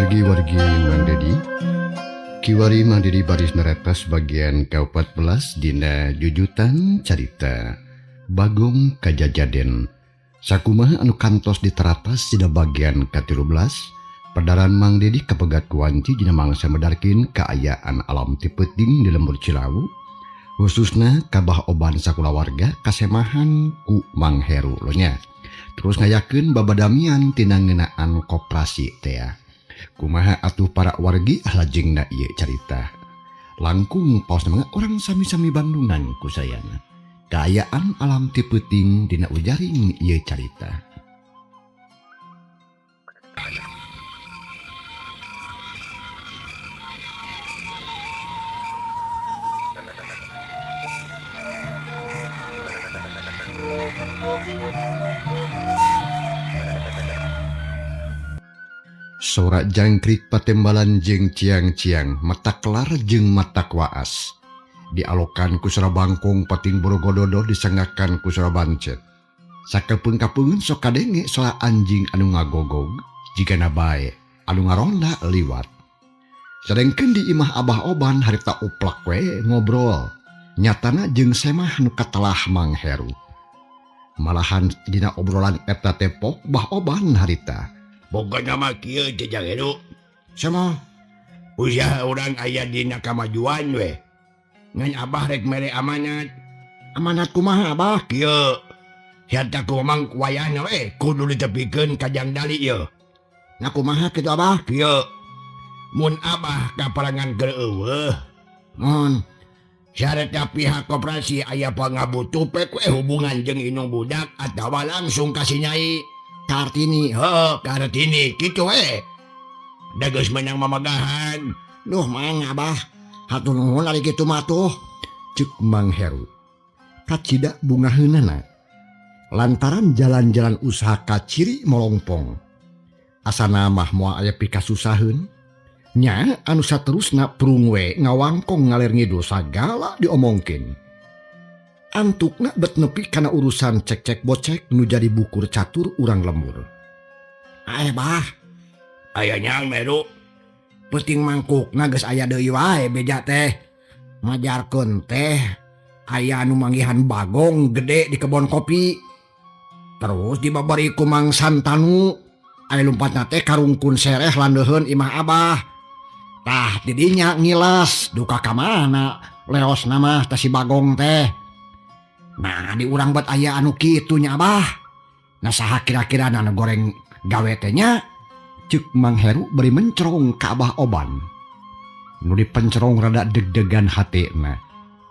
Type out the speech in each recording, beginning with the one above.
Wargi-wargi Mang Dedi. Kiwari Mang Dedi baris neretas bagian ke-14 dina jujutan carita Bagong Kajajaden. Sakumaha anu kantos diteratas dina bagian ke-13, pedaran Mang Dedi kapegat kuanci dina mangsa medarkin kaayaan alam ti peuting di lembur Cilawu, khususna ka Bah Oban sakulawarga kasemahan ku Mang Heru lonya. Terus ngayakeun babadamian tina ngeunaan koperasi tea. Kumaha atuh para wargi lajengna ieu carita. Langkung paos mangga urang sami-sami Bandungan ku sayana. Kaayaan alam ti peuting dina ujaring ieu carita. Sora jangkrik patembalan jeung ciang-ciang mata kelar jeung mata waas. Dialokan ku sora bangkong pating borogododo disangakan ku sora bancet. Sakepeung-kapeungeun sok kadenge sora anjing anu ngagogog jigana bae anu ngaronda liwat. Sadengkeun di imah Abah Oban harita uplak we ngobrol. Nyatana jeung semah nu katelah Mang Heru. Malahan dina obrolan eta teh pok Bah Oban harita. Pokokna mah kieu teh Jang Heru. Sama usaha urang aya dina kamajuan we. Ngan Abah rek mere amanat. Amanat kumaha Abah? Kieu. Harta ku mamang wayahna we kudu ditepikeun ka Jang Dali ieu. Nah kumaha kitu Abah? Kieu. Mun Abah kaparangan keur eueuh. Mun syaratna pihak koperasi aya pangabutuh pek we hubungan jeung indung budak atawa langsung ka si Nyai Kartini. Heuh, Kartini kitu we. Da geus meunang mamagahan. Duh mang Abah, hatur nuhun ari kitu mah tuh. Ceuk Mang Heru. Kacida bungaheunana. Lantaran jalan-jalan usaha kaciri molongpong. Asana mah moal aya pikasusaheun. Nya anu saterusna prung we ngawangkong ngaler ngidul sagala diomongkeun. Antukna bet nepi kana urusan cek-cek bocek nu jadi bukur catur urang lembur. Bah, aya nyang Meru. Peuting mangkukna geus aya deui wae beja teh. Majarkeun teh aya anu manggihan bagong gede di kebon kopi. Terus dibabari ku Mang Santanu. Aya lumpatna teh karungkun sereh landeuheun imah Abah. Tah didinya ngilas duka ka mana leosna mah teh si bagong teh. Nah di urang buat aya anu kitu nya Abah. Nah saha kira-kira anu goreng gawe teh nya? Ceuk Mang Heru bari mencerong ka Abah Oban. Nu dipencerong rada deg-degan hatena.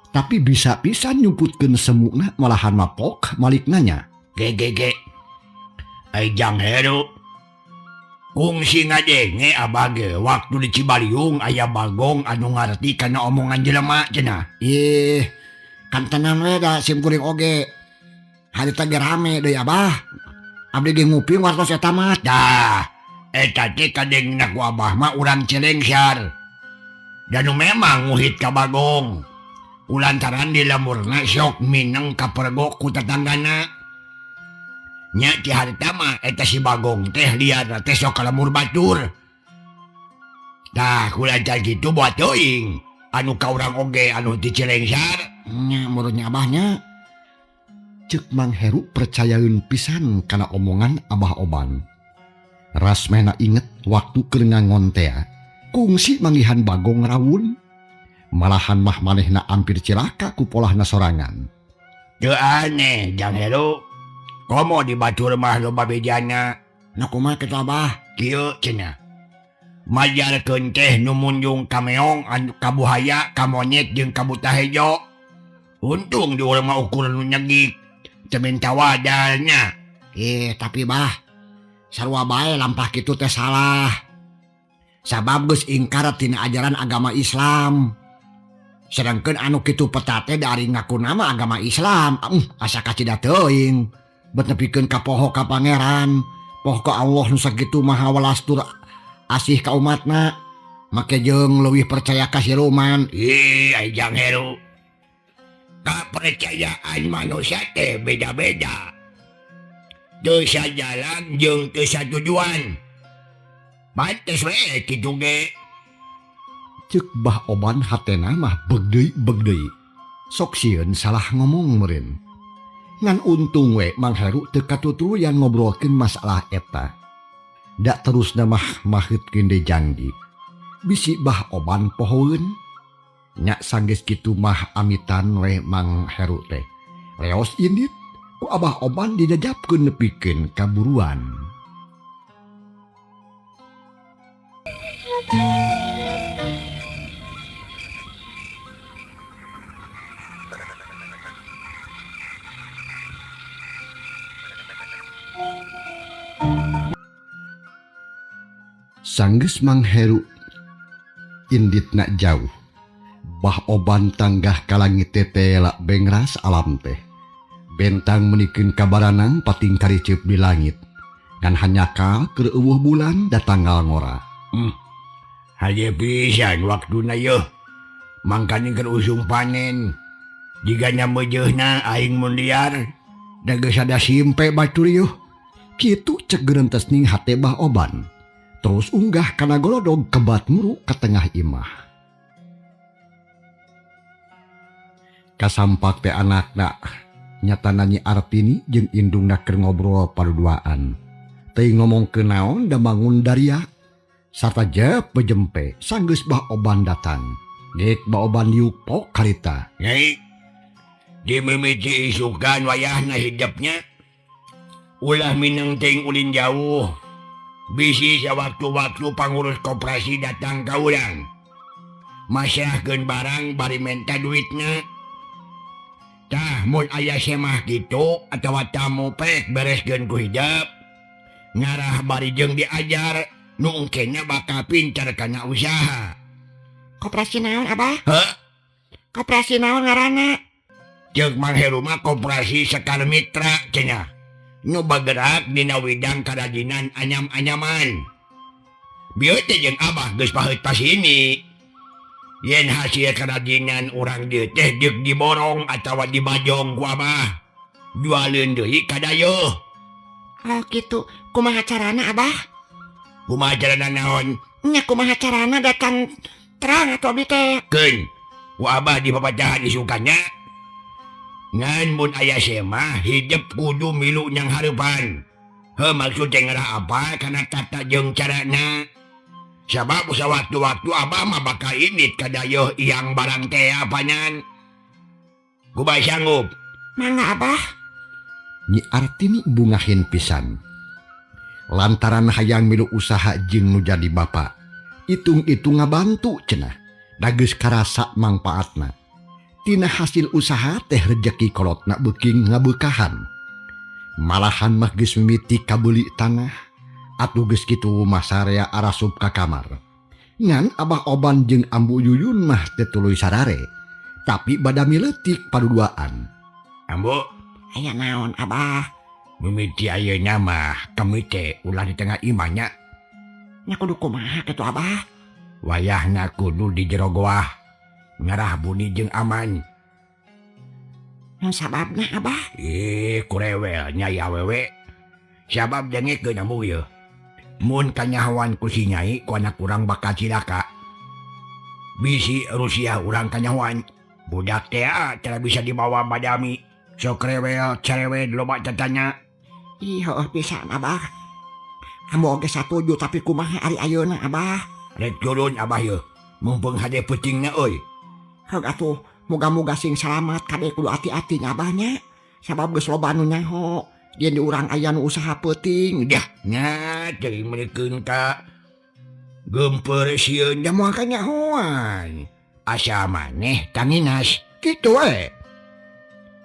Tapi bisa pisan nyumputkeun semuna malahan mapok malik nanya. GGG. Ai Jang Heru. Kungsi ngadenge Abah ge waktu di Cibaliung aya bagong anu ngarti kana omongan jelema cenah. Ih, kantenan we da sim kuring oge. Harita ge rame deui Abah. Abdi ge nguping wartos eta mah. Tah, eta teh kadengna ku Abah mah urang Cilengsar. Dan nu memang nguhit ka bagong. Ulantaran di lemurna sok mineng kapergok ku tetanggana. Nya ti harita mah eta si bagong teh liar teh sok ka lemur batur. Tah, kulantar kitu buat teuing. Anu ka urang oge anu ti Cilengsar. Nya murutnya Abahnya. Ceuk Mang Heru percayaeun pisan kana omongan Abah Oban. Rasmehna inget waktu keur ngangon tea, kungsi manggihan bagong rawun. Malahan mah manehna ampir cilaka ku polahna sorangan. Teu aneh Jang Heru. Komo di batur mah loba bejana. Nah kumaha kitu Abah? Kieu cenah. Majarkeun teh nu munjung ka meong anu ka buhaya, ka monyet jeung ka buta hejo. Untung di urang mah ukur nu nyegik. Teu minta wadalnya. Tapi Bah, sarua bae lampah kitu teh salah. Sabab geus ingkar tina ajaran agama Islam. Sedangkeun anu kitu peta teh dari ngaku nama agama Islam, asa kacida teuing. Bet nepikeun ka poho ka pangeran, poho ka Allah nu sakitu maha welas tur asih ka umatna. Make jeung leuwih percaya ka siluman. Ih, ai Jang Heru. Kapercayaan manusia teh beda-beda. Teu sajalan jeung teu satujuan. Pantes we kitu ge. Ceuk Bah Oban hatena mah beug deui. Sok sieun salah ngomong meureun. Ngan untung we Mang Heru teu katutuluyan ngobrolkeun masalah eta. Da terusna mah maheutkeun deui janji. Bisi Bah Oban pohoeun. Nya sanggeus kitu mah amitan we Mang Heru teh. Leos indit ku Abah Oban dijajapkeun nepikeun ka buruan. Sanggeus Mang Heru inditna jauh. Bah Oban tanggah ka langit teh lak bengras alam teh. Bentang menikeun kabaranang pating kariceup di langit. Ngan hanyakal keur eueuh bulan datanggal ngora. Haye pisan waktuna yeuh. Mangkane keur usum panen. Jiga nya meujeuhna aing mun liar. Da geus ada simpe batur yeuh. Kitu cek geurentes ning hate Bah Oban. Terus unggah kana golodog kebat muru ke tengah imah. Kasampak teh anakna nyatana Nyi Artini jeung indungna keur ngobrol paduduaan. Teuing ngomongkeun naon da bangun daria. Sarta jep bejempe sanggeus Bah Oban datang. Geek Bah Oban diuk pok karita. Nyai, dimimiti isukan wayahna hidepnya. Ulah mineng teuing ulin jauh. Bisi sawaktu-waktu pangurus koperasi datang ka urang. Masrahkeun barang bari menta duitna. Tah mun aya semah kitu atawa tamu pek bereskeun ku hidep. Ngarah bari jeung diajar nu engkena bakal pinter kana usaha. Koperasi naon Abah? Heuh? Koperasi naon ngaranna? Ceuk Mang Heru mah koperasi Sekar Mitra cenah. Nu bergerak dina widang karajinan anyam-anyaman. Bieu teh jeung Abah geus paheut pasini. Yen hasil karajinan urang dieu teh deuk diborong atawa dibajong ku Abah. Jualeun deui ka dayeuh. Oh kitu, kumaha carana Abah? Kumaha carana naon? Nya kumaha carana datang terang atuh abdi teh. Keun, ku Abah dipapacahan isukannya. Ngan mun aya semah hidep kudu milu nyang hareupan. Heuh maksud teh ngarah apa kana tata jeung carana. Sabab sawaktu-waktu Abah mah bakal indit ka dayeuh iang barang teh apanan. Kumaha sanggup? Mangga Abah. Nyi Artini bungahin pisan. Lantaran hayang milu usaha jeung nu jadi bapa. Itung-itung ngabantu cenah. Da geus karasa mangpaatna. Tina hasil usaha teh rejeki kolotna beuki ngabeukahan. Malahan mah geus mimiti kabeuli tanah. Atuh geus kitu mah sarea arasup ka kamar. Ngan Abah Oban jeung Ambu Yuyun mah teu tuluy sarare. Tapi badami leutik paduduaan. Ambu, aya naon Abah? Mimiti ayeuna mah kami teh ulah di tengah imah nya. Nya kudu kumaha kitu Abah? Wayahna kudu di jero goah. Ngarah buni jeung aman. Naon sababna Abah? Ih, kurewel nya ya awewe. Sabab dengekeun ambu ieu. Mun kanyahoan ku si Nyai ku anak urang bakal cilaka. Bisi Rusia urang kanyahoan. Budak teh tara bisa dibawa badami. Sok rewel cerewet loba tatanya. Ih, heueuh pisan Abah. Ambu oge satuju tapi kumaha ari ayeuna Abah? Rek turun Abah yeuh. Mumpung hade peutingna euy. Heug atuh, moga-moga sing salamat kade kudu ati-ati nya Abah nya. Sabab geus loba nu nyaho. Yen di urang aya nu usaha peuting. Dah nya teuing meulikeun ka geumpeur sieun da moal kanyahoan. Asa maneh tanginas kitu we.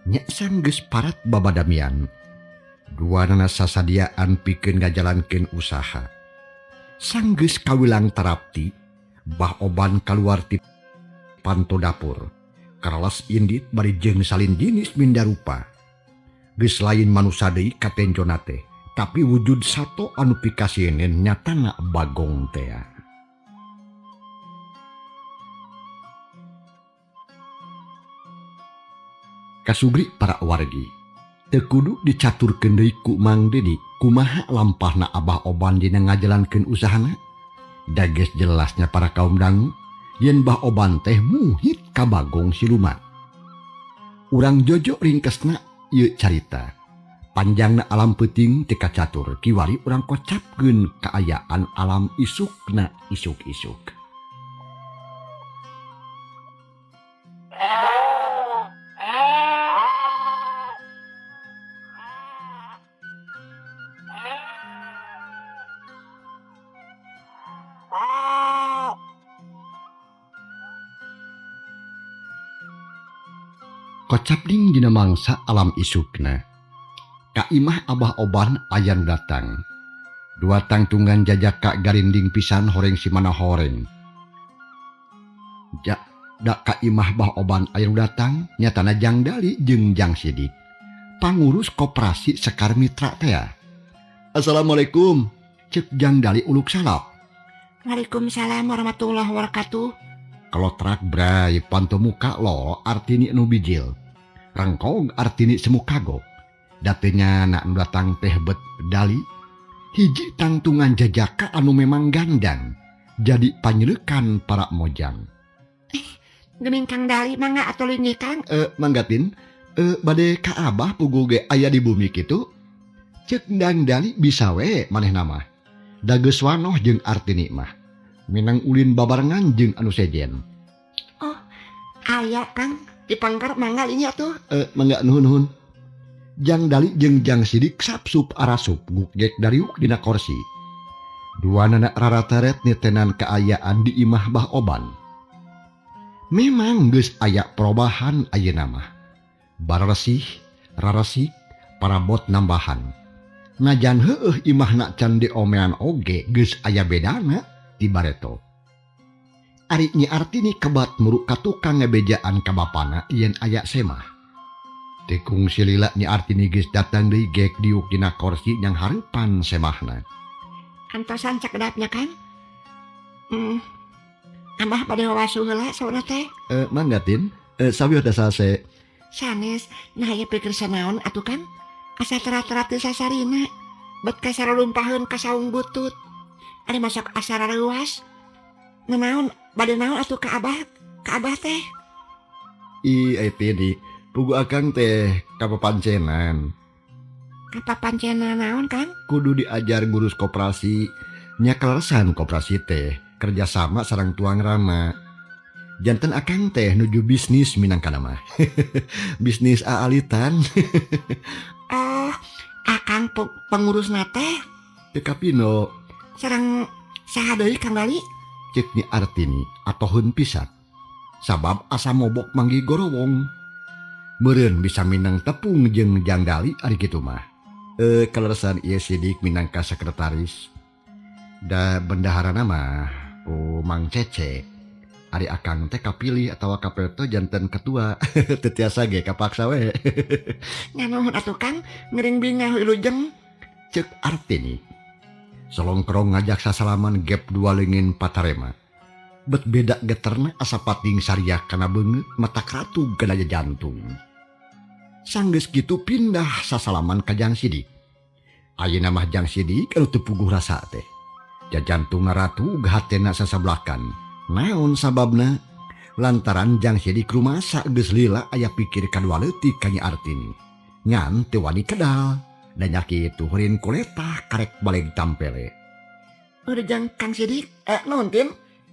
Nya sanggeus parat babadamian. Duanana sasadiaan pikeun ngajalankeun usaha. Sanggeus kawilang tarapti, Bah Oban kaluar ti panto dapur. Karalas indit bari jeung salin jinis mindarupa. Geus lain manusa deui katenjona teh, tapi wujud sato anu pikasieun nyatana Bagong tea. Kasubri para wargi. Teu kudu dicaturkeun deui ku Mang Dedi kumaha lampahna Abah Oban dina ngajalankeun usahana. Dages jelasnya para kaum dangu yen Bah Oban teh muhit ka Bagong siluman. Urang jojo ringkesna ieu carita. Panjangna alam peuting teu kacatur kiwari urang kocapkeun kaayaan alam isukna isuk-isuk. Kocapding dina mangsa alam isukna. Ka imah Abah Oban aya nu datang. Dua tangtungan jajaka garinding pisan horeng simana horeng. Ja, da ka imah Bah Oban aya nu datang nyatana Jang Dali jeung Jang Sidik. Pangurus koperasi Sekar Mitra tea. Assalamualaikum, cek Jang Dali uluk salap. Waalaikumsalam warahmatullahi wabarakatuh. Kelotrak bray panto muka lo artini nu bijil. Rengkong artini semu kagok. Datenya nak nu datang teh bet dali. Hiji tangtungan jajaka anu memang gandang. Jadi panyelekan para mojang. Gening Kang Dali mangga atuh linggih Kang. Manggatin, bade ka Abah pugu ge aya di bumi kitu. Cek Dang Dali bisa we manehna mah. Da geus wanoh jeung artini mah. Minang ulin babarengan jeung anu sejen. Oh, aya Kang. Dipangkar mangga ini atuh. Mangga nuhun-nuhun. Jang Dali jeung Jang Sidik sapsup arasup gugek dariuk dina korsi. Dua nana rarataret nitenan kaayaan di imah Bah Oban. Memang geus aya perubahan ayeuna mah. Bararesih, raresik, parabot nambahan. Najan heueuh imahna can diomean oge geus aya bedana di bareto. Ari Nyi Artini kebat muruk ka tukang ngebejaan ka bapana yen aya semah. Tekung silila Nyi Artini geus datang deui gek diuk dina korsi nyang hareupan semahna. Antosan cakedapnya kan? Abah bade wawasuh heula sauna teh. Mangga Tin, sawios dasase. Sanes, nah ieu pikir sanaon atuh kan? Asa terat-terat teu sasarina. Bet kasarumpaheun ka saung butut. Ari masuk asa rareuwas. Nanaon bade naon atuh ka Abah? Ka Abah teh? Ih, ai Tini, pugu akang teh kapapancenan. Kapapancenan naon, Kang? Kudu diajar ngurus koperasi. Nya kaleresan koperasi teh kerjasama sareng tuang rama. Janten akang teh nuju bisnis minangkana mah. Bisnis aalitan. Oh, akang pengurusna teh? Teu kapino. Sareng saha deui Kang Dali? Cek Nyi Artini atoheun pisan. Sabab asa mobok manggih gorowong. Meureun bisa minang tepung jeung Jang Dali ari kitu mah. Kaleresan ieu Sidik minangka sekretaris. Da bendaharana mah ku Mang Cece. Ari akang teh kapilih atawa kapeto janten ketua. Teu tiasa ge kapaksa we. Nganuhun atuh Kang, ngeuring bingah wilujeng. Cek Artini. Solongkrong ngajak sasalaman gep dua leungin patarema. Bet beda geterna asa pating sariak kana beungeut mata kratug kana jantung. Sanggeus kitu pindah sasalaman ka Jang Sidik. Ayeuna mah Jang Sidik anu teu puguh rasa teh. Jajantungna ratug hatena sasablakan. Naon sababna? Lantaran Jang Sidik rumasa geus lila aya pikir kadua leutik ka Nyi Artini. Ngan teu wani kedal. Da nya kitu heurin kuletah karek baleg tampele. Udah Jang Kang Sidik, nuhun Tin.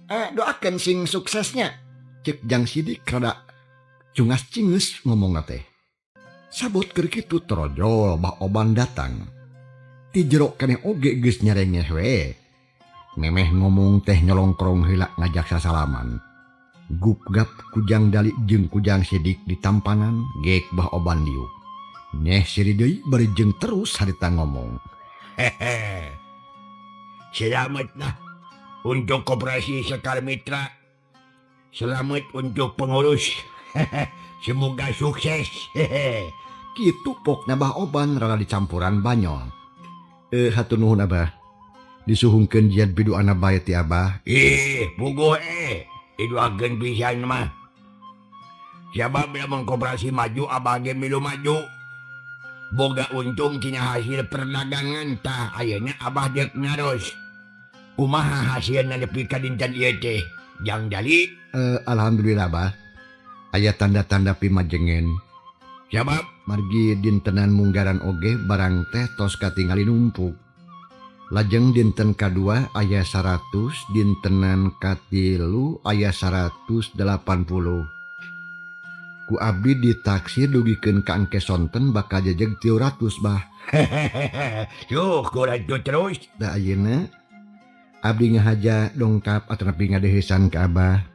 Doakeun sing suksesnya. Cek Jang Sidik rada cungas-cingeus ngomongna teh. Sabot keur kitu torojol Bah Oban datang. Ti jero keneh oge geus nyarengeh we. Memeh ngomong teh nyolongkrong heula ngajak sasalaman. Gupgap ku Jang Dali jeung ku Jang Sidik di tampanan gek Bah Oban diuk. Nyeh siri deui bari jeung terus harita ngomong. Hehe. Selamat lah untuk koperasi Sekar Mitra. Selamat untuk pengurus. Semoga sukses. Hehe. Kitu pokna Bah Oban rada dicampuran banyol. Hatur nuhun Abah. Disuhungkeun jian piduana bae ti Abah. Ih, puguh didoakeun pisan mah. Siapa lamun koperasi maju Abah ge milu maju. Boga untung tina hasil perdagangan tah ayeuna Abah deuk naros. Kumaha hasilna nepi ka dinten ieu teh? Jang Dali. Alhamdulillah bah. Aya tanda-tanda pimajengen. Sabab margi dintenan munggaran oge barang teh tos katingali numpuk. Lajeng dinten kadua aya 100, dintenan katilu aya 180. Ku abdi ditaksir dugikeun ka engke sonten bakal jejeg 300 bah. Yuh, kurang terus. Da ayeuna abdi ngahaja dongkap atanapi ngadehesan ka abah.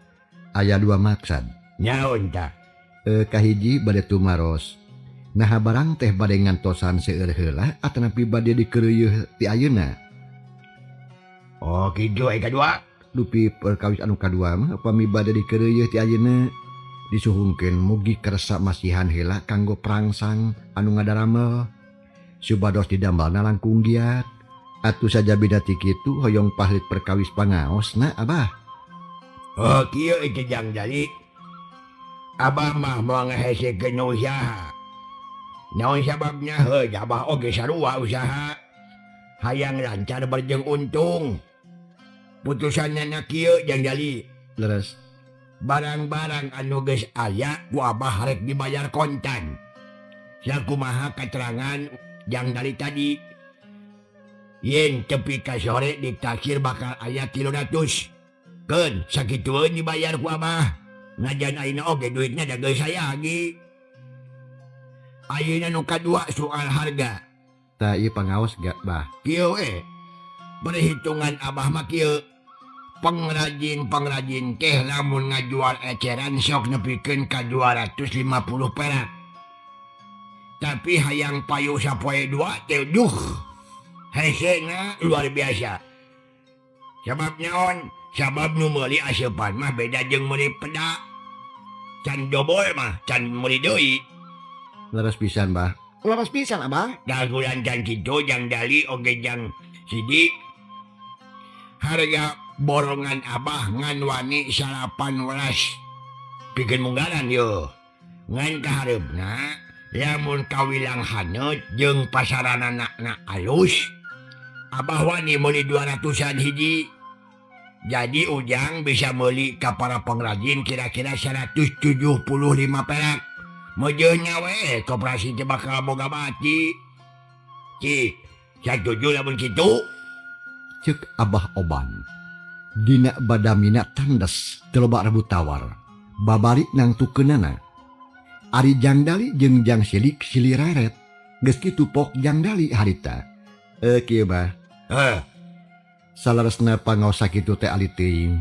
Aya dua maksad. Nyaon tah? Kahiji bade tumaros. Naha barang teh bade ngantosan seueur heula atanapi bade dikeureuyeun ti ayeuna. Oh, kitu aya kadua. Dupi perkawis anu kadua mah upami bade dikeureuyeun ti ayeuna disuhungkeun mugi kersa masihan heula kanggo prangsang anu ngadaramel supados didambalna langkung giat. Atuh sajabina ti kitu hoyong pahlit perkawis pangaosna abah. Oh, kieu itu Jang Dali. Abah mah moal ngahesekeun usaha. Naon sababna? Heuh, abah oge sarua usaha. Hayang lancar berjeng untung. Putusanna kieu Jang Dali. Leres. Barang-barang anu geus aya ku abah rek dibayar kontan. Sakumaha keterangan Jang Dali tadi. Yen tepi ka sore ditaksir bakal aya 300. Keun sakitueun dibayar ku abah. Ngajan ayeuna oge duitnya da geus aya lagi. Ayeuna nu kadua soal harga. Tah ieu pangaos ga bah? Kieu we. Perhitungan abah mah kieu. Pengrajin-pengrajin teh lamun ngajual eceran sok nepikeun ka 250 perak. Tapi hayang payu sapoe dua teh duh. Hesena luar biasa. Sabab naon? Sabab nu meuli aseupan mah beda jeung meuli peda. Can dobol mah can meuli deui. Leres pisan bah. Leres pisan abah. Dagulan can kitu Jang Dali oge Jang Sidik. Harga borongan abah ngan wani 18 pikeun munggaran yeuh. Ngan kahareupna lamun kawilang haneut jeung pasaranana alus abah wani meuli 200-an hiji. Jadi Ujang bisa meuli ka para pengrajin kira-kira 175 perak. Meujeunna we koperasi teh bakal boga bati. Cik, satuju lamun kitu. Ceuk Abah Oban. Dina badamina tandes teu loba rebut tawar. Babari nangtukeunana. Ari Jang Dali jeung Jang Sidik silireret. Geus kitu pok Jang Dali harita. Kieu bah. Heh. Saleresna pangaos sakitu teh alit teuing.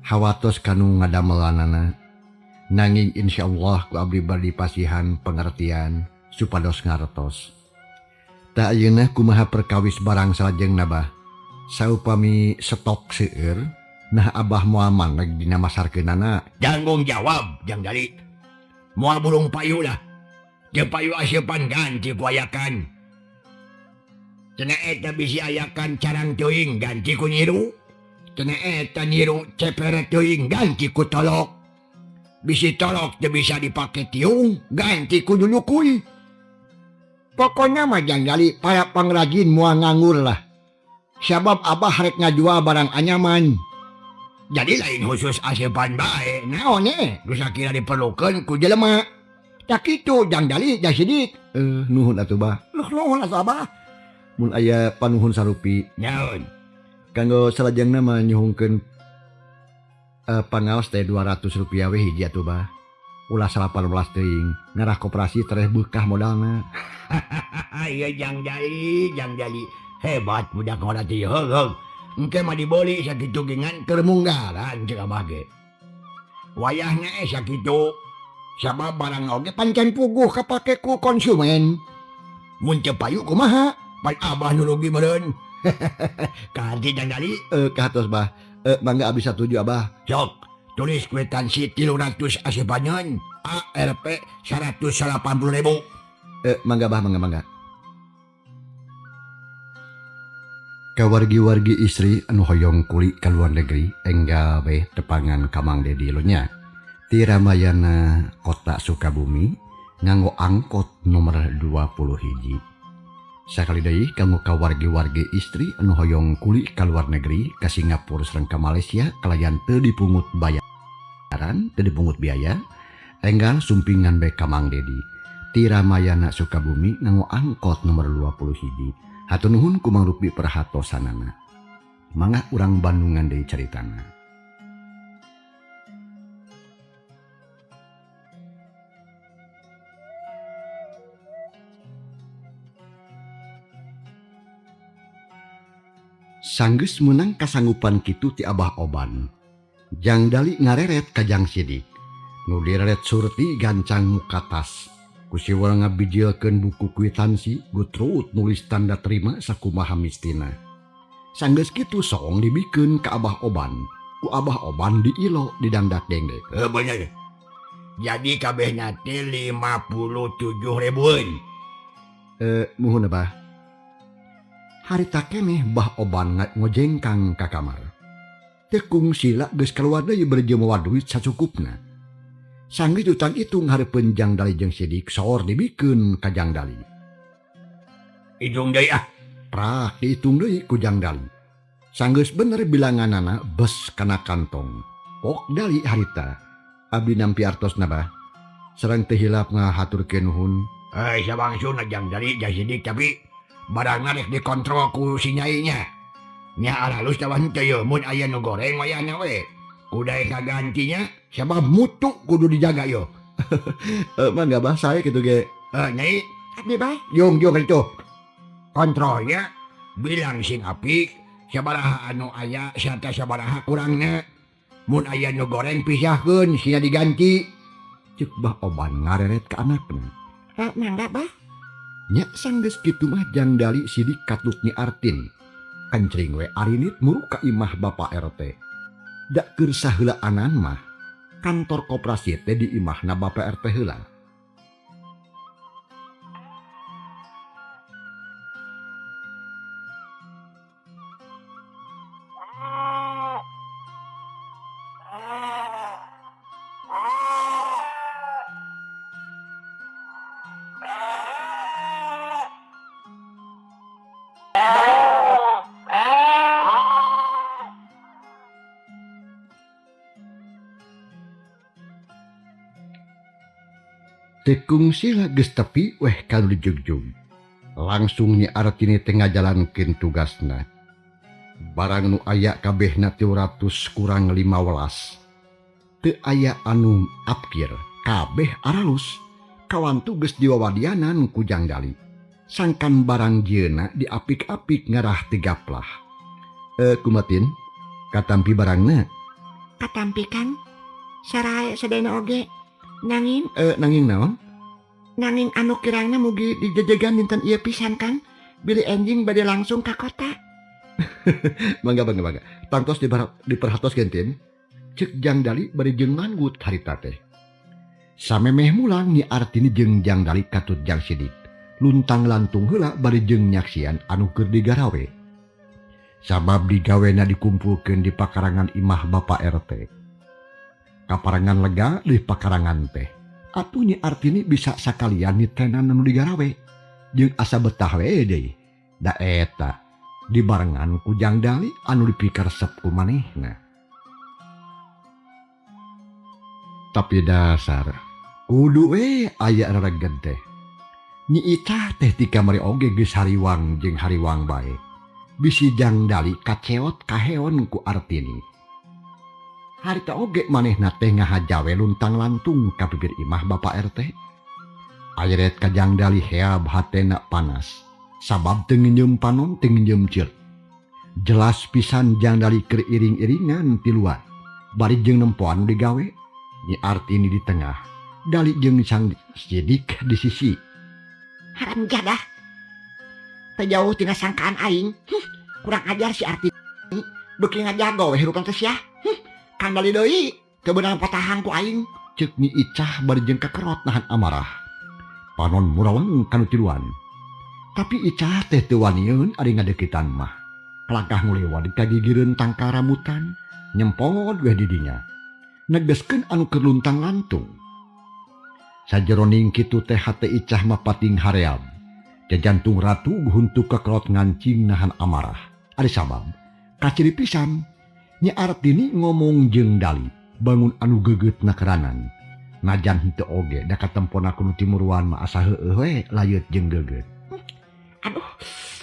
Hawatos kanu ngadamelanana. Nanging insyaallah ku abdi bade dipasihan pengertian supados ngartos. Tah ayeuna kumaha perkawis barang salajengna bah? Saupami stok seueur, nah abah moal maneg dina masarkeunana. Tanggung jawab Jang Dali. Moal burung payu lah. Teu payu aseupan ganti ku ayakan. Cenah eta bisi ayakan carang teuing ganti ku nyiru. Cenah eta nyiru cepere teuing ganti ku tolok. Bisi tolok teu bisa dipake tiung ganti ku nyunyukui. Pokoknya mah Jang Dali para pengrajin moal nganggur lah. Sabab abah rek ngajual barang anyaman. Jadi lain khusus aseupan bae. Naon eh? Nu sakira diperlukeun ku jelema. Tak kitu Jang Dali Jang Sidik. Nuhun atuh bah. Nuh, nuhun atuh abah. Mun aya panuhun sarupi. Naon? Kanggo salajengna mah nyuhungkeun pangaos teh 200 rupiah we hiji atuh bah. Ulah 18 teuing. Ngarah koperasi tereh beukah modalna. Iya Jang Dali, Jang Dali. Hebat budak ngora teh heug. Engke mah diboli sakitu ge ngan keur munggaran ceuk abah ge. Wayahna sakitu. Sabab barang oge pancen puguh kapake ku konsumen. Mun teu payu kumaha? Pan abah nu rugi meureun. Kaharti Jang Dali? Kahatos bah. Mangga abdi satuju abah. Sok, tulis kwitansi 300 aseupaneun ARP 180.000. Mangga bah, mangga mangga. Kawargi-wargi istri anu hoyong kuli ka luar negeri enggal we tepangan ka Mang Dedi lo nya. Ti Ramayana Kota Sukabumi nganggo angkot nomor 20 hiji. Sakali deui kanggo ka wargi-wargi istri anu hoyong kuli ka luar negeri, ka Singapura sareng ka Malaysia kalayan teu dipungut bayaran, teu dipungut biaya, enggal sumpingan bae ka Mang Dedi. Ti Ramayana Sukabumi nganggo angkot nomor 20 hiji. Hatur nuhun ku Mang Rupi perhatosanana. Mangga urang Bandungan deui caritana. Sanggeus meunang kasanggupan kitu ti Abah Oban. Jang Dali ngareret ka Jang Sidik. Nu direret Surti gancang muka tas. Ku siwal ngabijilkeun buku kuitansi, gutrut nulis tanda terima sakumaha mistina. Sanggeus kitu soong dibikeun ka Abah Oban. Ku Abah Oban diilo didandak dengdek. Eh, bener. Jadi kabehna teh 57 ribuan. Eh, muhun Abah. Harita keneh Bah Oban ngojengkang ka kamar. Teu kungsila geus kaluar deui bari jeung mawa duit sacukupna. Sanggeus utang itung hareupeun Jang Dali jeung Sidik soor dibikeun ka Jang Dali. Hitung deui ah. Prak dihitung deui ku Jang Dali. Sanggeus bener bilanganana bes kana kantong. Pok Dali harita. Abdi nampi artosna Bah. Sareng teu hilap ngahaturkeun nuhun. Eh, sabangsuna Jang Dali Jang Sidik, tapi barangna rek dikontrol ku si nyai-nya. Nya alus tawan teu yeuh mun aya nu goreng wayahna we. Kudu kagantinya sabab mutu kudu dijaga yo. Eh, mangga Bah sae kitu ge. Eh, nyai, Abdi Bah. Jung jung itu. Kontrolnya bilang sing apik sabaraha anu aya sarta sabaraha kurangna. Mun aya nu goreng pisahkeun sina diganti. Ceuk Bah Oban ngareret ka anakna. Eh, mangga Bah. Nya sanggeus kitu mah Jang Dali Sidik katut Nyi Artin. Kencring we arinit muru ka imah Bapak RT. Da keur saheulaanan mah kantor koperasi teh di imahna Bapak RT heula. Teu kungsila geus tepi weh ka nu dijugjug. Langsung Nyi Artini teh ngajalankeun tugasna. Barang nu aya kabehna 300 kurang 15. Teu aya anu apkir, kabeh aralus. Kawantu geus diwawadianan ku Jang Dali. Sangkan barang jieuna diapik-apik ngarah teu gaplah. Kumatin? Katampi barangna? Katampi Kang. Sarae sadayana oge. Nanging, Nanging naon? Nanging anu kirangna mugi dijejegan dinten ieu pisan Kang. Bilih enjing bade langsung ka kota. Mangga mangga mangga. Tangtos diperhatoskeun Tin. Ceuk Jang Dali bari jeung manggut harita teh. Samemeh mulang Nyi Artini jeung Jang Dali katut Jang Sidik. Luntang lantung heula bari jeung nyaksian anu keur digarawe. Sabab digawena dikumpulkeun di pakarangan imah Bapak RT. Kaparangan lega di pakarangan teh. Atuh Nyi Artini bisa sakalian nitenan anu digarawe. Jeung asa betah we deui. Da eta dibarengan ku Jang Dali anu dipikaresep ku manehna. Tapi dasar kudu we aya rereged teh. Nyi Icah teh ti kamari oge geus hariwang jeung hariwang bae. Bisi Jang Dali kaceot kaheon ku Artini. Harita oge manehna teh ngahajawe luntang lantung ka bibir imah Bapak RT. Ayret ka Jang Dali heab hatena panas. Sabab teu nginjeum panon teu nginjeum ceuk. Jelas pisan Jang Dali keur iring-iringan ti luar. Bari jeung nempoan digawe. Nyi Artini di tengah, Dali jeung Sang Sidik di sisi. Haram jadah. Teu jauh tina sangkaan aing. Kurang ajar si Artini. Beuki ngajago we hirupan teh sia. Kang Dali deui teu beunang patahang ku aing. Ceuk Nyi Icah bari jeung kakerot nahan amarah. Panon murawang kanu tiluan. Tapi Icah teh teu waniun ari ngadeukeutan mah. Kalangkah ngulewat kagigireun tangkal rambutan, nyempot weh di dinya. Negeskeun anu keur luntang lantung. Sajeroning kitu teh hate Icah mah pating haream. Jajantung ratu huntuk kekerot ngancing nahan amarah. Ari sabab kaciri pisan Nyi Artini ngomong jeung Dali bangun anu geget nakeranan. Najan henteu oge da katempona ku nu timuruan mah asa heueuh we layeut jeung geget. Aduh,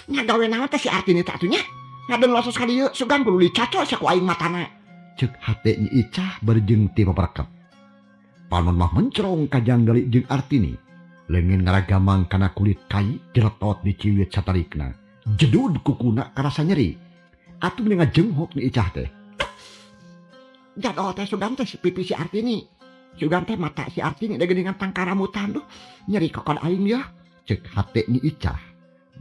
nya gawe naon teh si Artini teh atuh nya? Ngadeun losos ka dieu sugan kudu dicacol sia ku aing matana. Ceuk hate Nyi Icah bari jeung ti paparekep. Panon mah mencrong ka Jang Dali jeung Artini. Leungeun ngaragamang kana kulit kai jeletot diciwit satarikna. Jedud kukuna karasa nyeri. Atuh meni ngajenghok Nyi Icah teh. Jadol teh sugan teh si pipi si Artini. Sugan teh mata si Artini da geuningan tangkaramutan duh nyeri kokon aing yeuh. Ceuk hate Nyi Icah.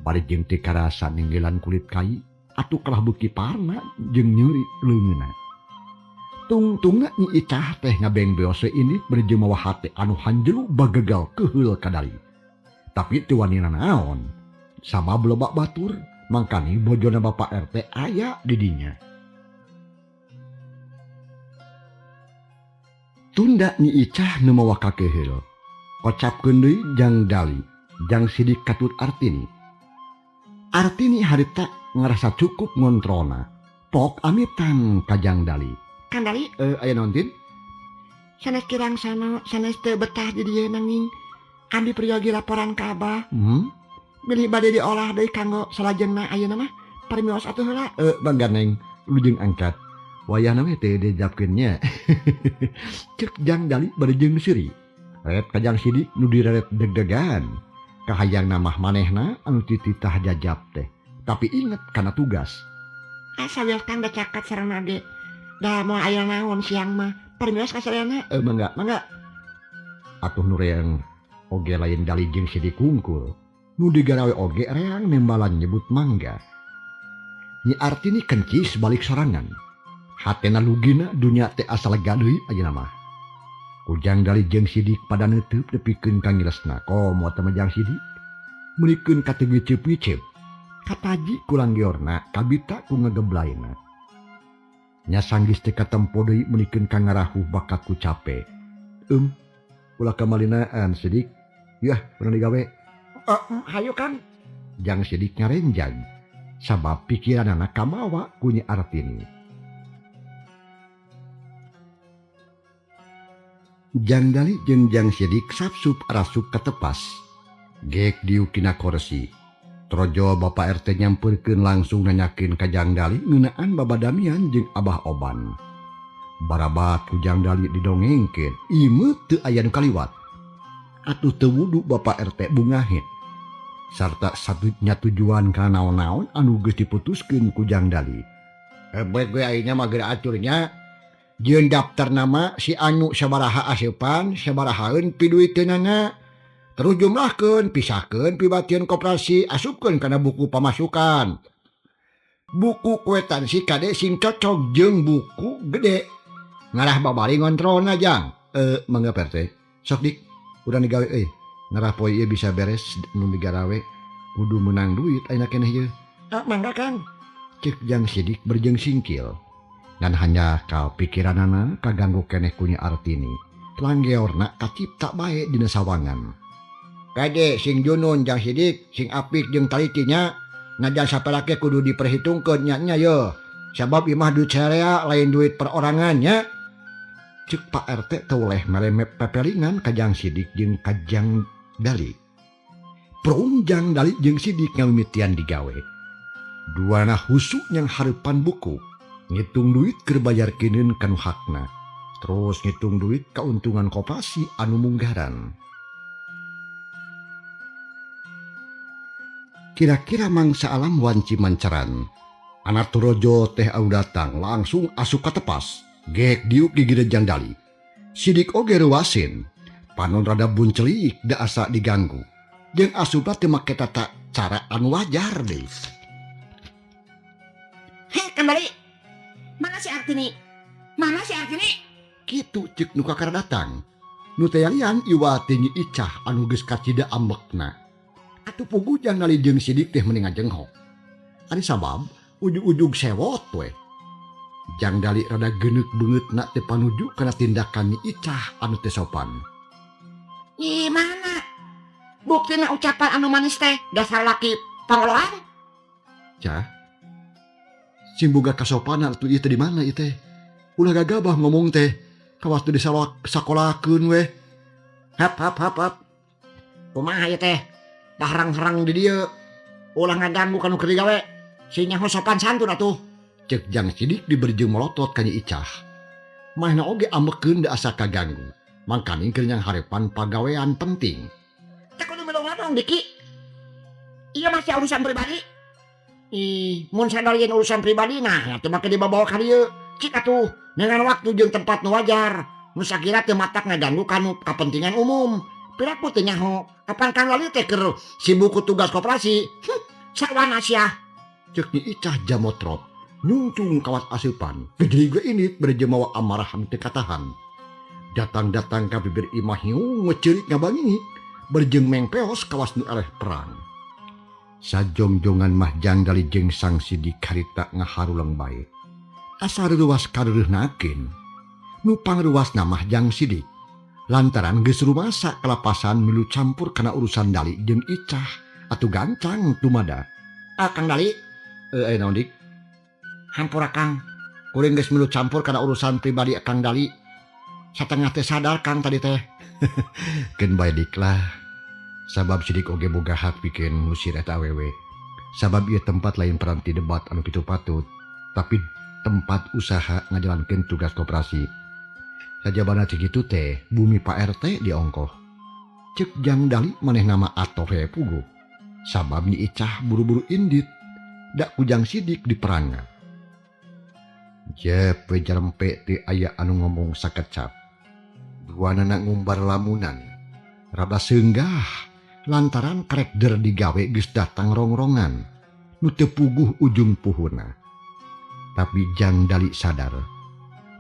Bari jeung teu karasa ninggelan kulit kai atuh kalah beuki parna jeung nyeri leungeunna. Tungtungna Nyi Icah teh ngabengbeos we ini bari jeung mawa hate anu hanjelu bagegal keuheul ka Dali. Tapi teu wani nanaon. Sabab loba batur mangkani bojona Bapak RT aya di dinya. Tunda Nyi Icah nu mawa kakeuheul. Kocapkeun deui Jang Dali, Jang Sidik katut Artini. Artini harita ngarasa cukup ngontrolna. Pok amitan ka Jang Dali. Kang Dali, aya naon Tin? Sanes kirang sano, sanes teu betah di dieu nanging abdi peryogi laporan ka Abah. Bilih bade diolah deui kanggo salajengna ayeuna mah parimios atuh heula. Bangga Neng, lujeng angkat. Wayahna we teh dijapkeun nya. Ceuk Jang Dali bari jeung seuri. Ret ka Jang Sidik nu direret deg-degan. Kahayangna mah manehna anu tititah jajap teh. Tapi inget kana tugas. Asa wios Kang da caket sareng ade. Da moal aya naon siang mah. Parimios ka sadayana. Mangga, mangga. Atuh nu reang oge lain Dali jeung Sidik kungkul. Nu digarawe oge reang nembalan nyebut mangga. Nyi Artini kencis balik sorangan. Hatena lugina dunya teh asa lega deui ayeuna mah. Ku Jang Dali jeung Sidik pada neuteub nepikeun ka ngilesna. Komo teh mah Jang Sidik meulikeun ka teu ngiceup-ngiceup. Kataji ku langgeorna kabita ku ngageblayna. Nya sanggis teh katempo deui meulikeun ka ngarahuh bakat ku cape. Ulah kamalinaan Sidik. Yah, pernah digawe. Hayu Kang. Jang Sidik ngarenjag. Sabab pikiranana kamawa ku Nyi Artini. Jang Dali jeung Jang Sidik sapsup rasup katepas. Gek diukina korsi. Trojo Bapak RT nyamperkeun langsung nanyakeun ka Jang Dali ngeunaan babadamian jeung Abah Oban. Barabat ku Jang Dali didongengkeun, ieu teu aya nu kaliwat. Atuh teu wudu Bapak RT bungahit. Sarta satunya tujuan ka naon-naon anu geus diputuskeun ku Jang Dali. Bae gue ayeuna mah geura aturnya. Jeung daftar nama si anu sabaraha aseupan, sabarahaeun piduiteunana. Terus jumlahkeun, pisahkeun pibatieun koperasi, asupkeun kana buku pamasukan. Buku kwetansi kade sing cocok jeung buku gede. Ngarah babari ngontrolna Jang. Mangga Pak RT. Sok dik, urang digawe euy. Ngarah poe ieu bisa beres nu digarawe. Kudu menang duit ayeuna keneh ieu. Mangga Kang. Ceuk Jang Sidik berjeng singkil. Dan hanya ka pikiranana kaganggu keneh ku Nyi Artini. Langgeorna kacipta bae dina sawangan. Kade sing junun Jang Sidik, sing apik jeung talitinya, najan sapelake kudu diperhitungkeun nya nya ye. Sabab ieu mah duit sarea lain duit perorangan nya. Ceuk Pak RT teu leh mere pepelingan ka Jang Sidik jeung ka Jang Dali. Prung Jang Dali jeung Sidik ngamimitian digawe. Duana husu nyang hareupan buku. Ngitung duit keur bayar kineun ka nu hakna. Terus ngitung duit kauntungan koperasi anu munggaran. Kira-kira mangsa alam wanci mancaran. Anak Turojo teh au datang langsung asup ka tepas. Gek diuk gigire Jang Dali. Sidik oge reuasin. Panon rada buncelik da asa diganggu. Jeung asupna teu make tata cara anu wajar deui. Hei, kembali. Mana si Artini? Mana si Artini? Kitu ceuk nu kakara datang. Nu teh lian iwa teh Nyi Icah anu geus kacida ambekna. Atuh puguh Jang Dali jeung Sidik teh mending ngajenghok. Ari sabab ujug-ujug sewot we. Jang Dali rada geuneuk beungeutna teh panuju kana tindakan Nyi Icah anu teu sopan. Nyi mana? Buktina ucapan anu manis teh dasar laki pangoloan. Cah. Sing boga kasopanan atuh ieu teh di mana ieu teh? Ulah gagabah ngomong teh. Kawas teu disakolakeun weh. Hap hap hap hap. Kumaha ieu teh? Paharang-harang di dieu. Ulah ngaganggu ka nu keur digawe. Sing nyaho sopan santun atuh. Cek Jang Sidik diberi jeung molotot ka Nyi Icah. Manehna oge ambekeun da asa kaganggu. Mangkaning keur nyangharepan pagawean penting. Teu kudu milu ngomong Diki. Ieu masih urusan pribadi. Ih, mun sadar yen urusan pribadi nah teu make dibawa ka dieu. Cik atuh, dengan waktu jeung tempat nu wajar. Nu sakira teu matak ngaganggu kanu kapentingan umum. Piraku teu nyaho, kapan Kang Dali teh keur sibuk ku tugas koperasi. Sawana sia. Cek Nyi Icah jamotrot, nyungcung kawas aseupan. Gejelig we indit bari jeung mawa amarah anu teu katahan. Datang-datang ka bibir imah hiung ngeceurik ngabangingik, bari jeung mengpeos kawas nu eleh perang. Sajongjongan mah Jang Dali jeung Sang Sidik harita ngaharuleng bae. Asa reuwas kareureunahkeun. Nu pangruwasna mah Jang Sidik. Lantaran geus rumasa kalapasan milu campur kana urusan Dali jeung Icah atuh gancang tumada. Ah, Kang Dali, Naon Dik? Hampura Kang. Kuring geus milu campur kana urusan pribadi Kang Dali. Satengah teh sadar Kang tadi teh. Keun bae Dik lah. Sabab Sidik oge boga hak pikeun ngusir eta awewe. Sabab ieu tempat lain peranti debat anu kitu patut, tapi tempat usaha ngajalankeun tugas koperasi. Sajabana teh kitu teh bumi Pak RT diongkoh. Cek Jang Dali manehna mah atoh we puguh. Sabab Nyi Icah buru-buru indit, da ku Jang Sidik diperangan. Jep we jarempe teu aya anu ngomong sakecap. Duanana ngumbar lamunan. Rada seunggah lantaran karek der digawe geus datang rongrongan nu teu puguh ujung puhuna. Tapi Jang Dali sadar,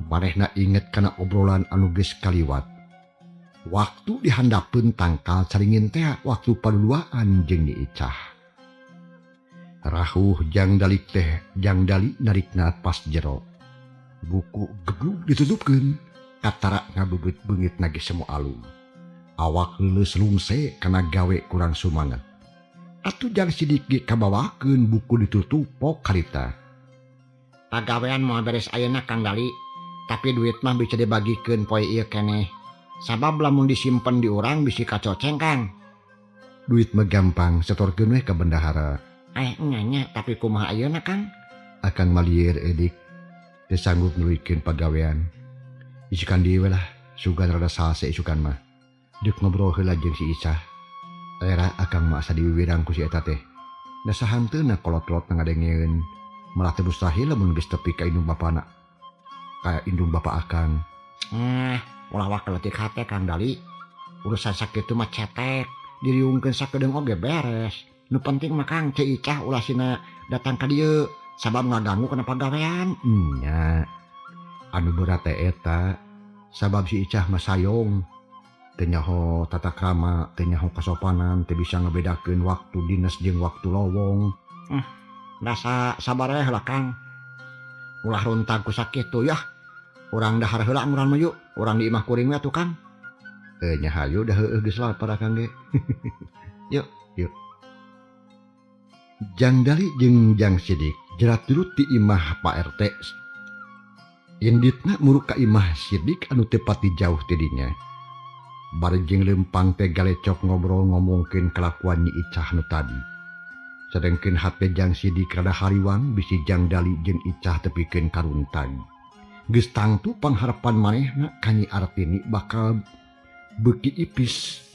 manehna inget kana obrolan anu geus kaliwat. Waktu dihandapeun tangkal caringin teh waktu paduduaan jeung Nyi Icah. Rahuh Jang Dali teh, Jang Dali narik napas jero. Buku geblug ditutupkeun, katara ngabebeut beungit nage semu alum. Awak leuleus lungse kana gawe kurang sumanget. Atuh Jang Sidik ge kabawakeun buku ditutup pok harita. Pagawean moal beres ayeuna Kang Dali, tapi duit mah bisa dibagikeun poe ieu keneh. Sabab lamun disimpen di urang bisi kacoceng Kang. Duit mah gampang setorkeun we ka bendahara. Nya nya, tapi kumaha ayeuna Kang? Akang malieur edik teu sanggup nuluykeun pagawean. Isukan deui we lah, sugan rada salse isukan mah. Deuk ngobrol heula jeung si Icah. Era akang mah asa diwiwirang ku si eta teh. Da sahanteuna kolot-kolot ngadengeun. Malah teu mustahil lamun geus tepi ka indung bapana. Ka indung bapa akang. Ulah wak leutik hate Kang Dali. Urusan sakitu mah cetek, diriungkeun sakedeung oge beres. Nu penting mah Kang Ceu Icah ulah sina datang ka dieu sabab ngaganggu kana pagawean. Nya. Anu berat teh eta sabab si Icah mah sayong. Teu nyaho tata krama, teu nyaho kasopanan, teu bisa ngabedakeun waktu dinas jeung waktu lowong. Rasa sabar we heula Kang. Ulah runtag ku sakitu yah. Urang dahar heula angguran mah yuk. Urang di imah kuring we atuh Kang. Nya hayu dah heueuh geus lapar akang ge. Yuk, yuk. Jang Dali jeung Jang Sidik jerat dulu ti imah Pak RT. Inditna muruk ka imah Sidik anu teu pati jauh ti dinya. Bari jeung leumpang teh galecok ngobrol ngomongkeun kalakuan Nyi Icah nu tadi. Sedengkeun hate Jang Sidik rada hariwang bisi Jang Dali jeung Icah tepikeun karuntag. Geus tangtu pangharapan manehna ka Nyi Artini bakal beuki ipis.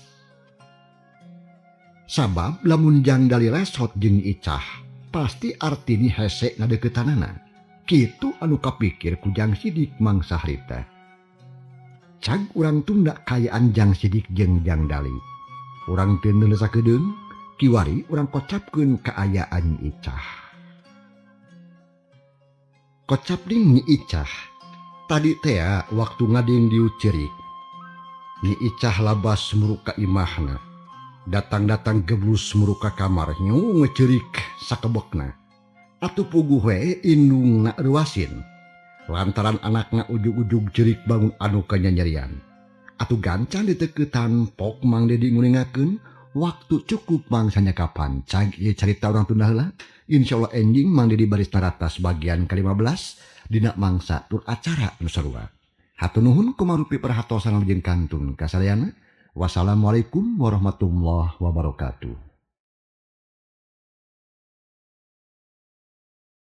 Sabab lamun Jang Dali lesot jeung Nyi Icah, pasti Artini hese ngadeuketanana. Kitu anu kapikir ku Jang Sidik mangsa harita. Cag urang tunda kaayaan Jang Sidik jeung Jang Dali. Urang teu neuleuh sakedeung, kiwari urang kocapkeun kaayaan Nyi Icah. Kocap ding Nyi Icah. Tadi tea waktu ngading diu cerik. Nyi Icah labas muruk ka imahna. Datang-datang geblus muruk ka kamar nyu ngecerik sakebekna. Atuh puguh we indungna reuasin. Lantaran anakna ujug-ujug cerik bangun anu kanyanyerian. Atuh gancang diteketan pok Mang Dedi nguningakeun Waktu cukup mangsanya kapan cag ieu carita urang tunda heula. Insyaallah enjing Mang Didi baris naratas bagian ke-15 dina mangsa tur acara nu sarua. Hatur nuhun kumarupi perhatosan jeung kantun kasadayana. Wassalamualaikum warahmatullahi wabarakatuh.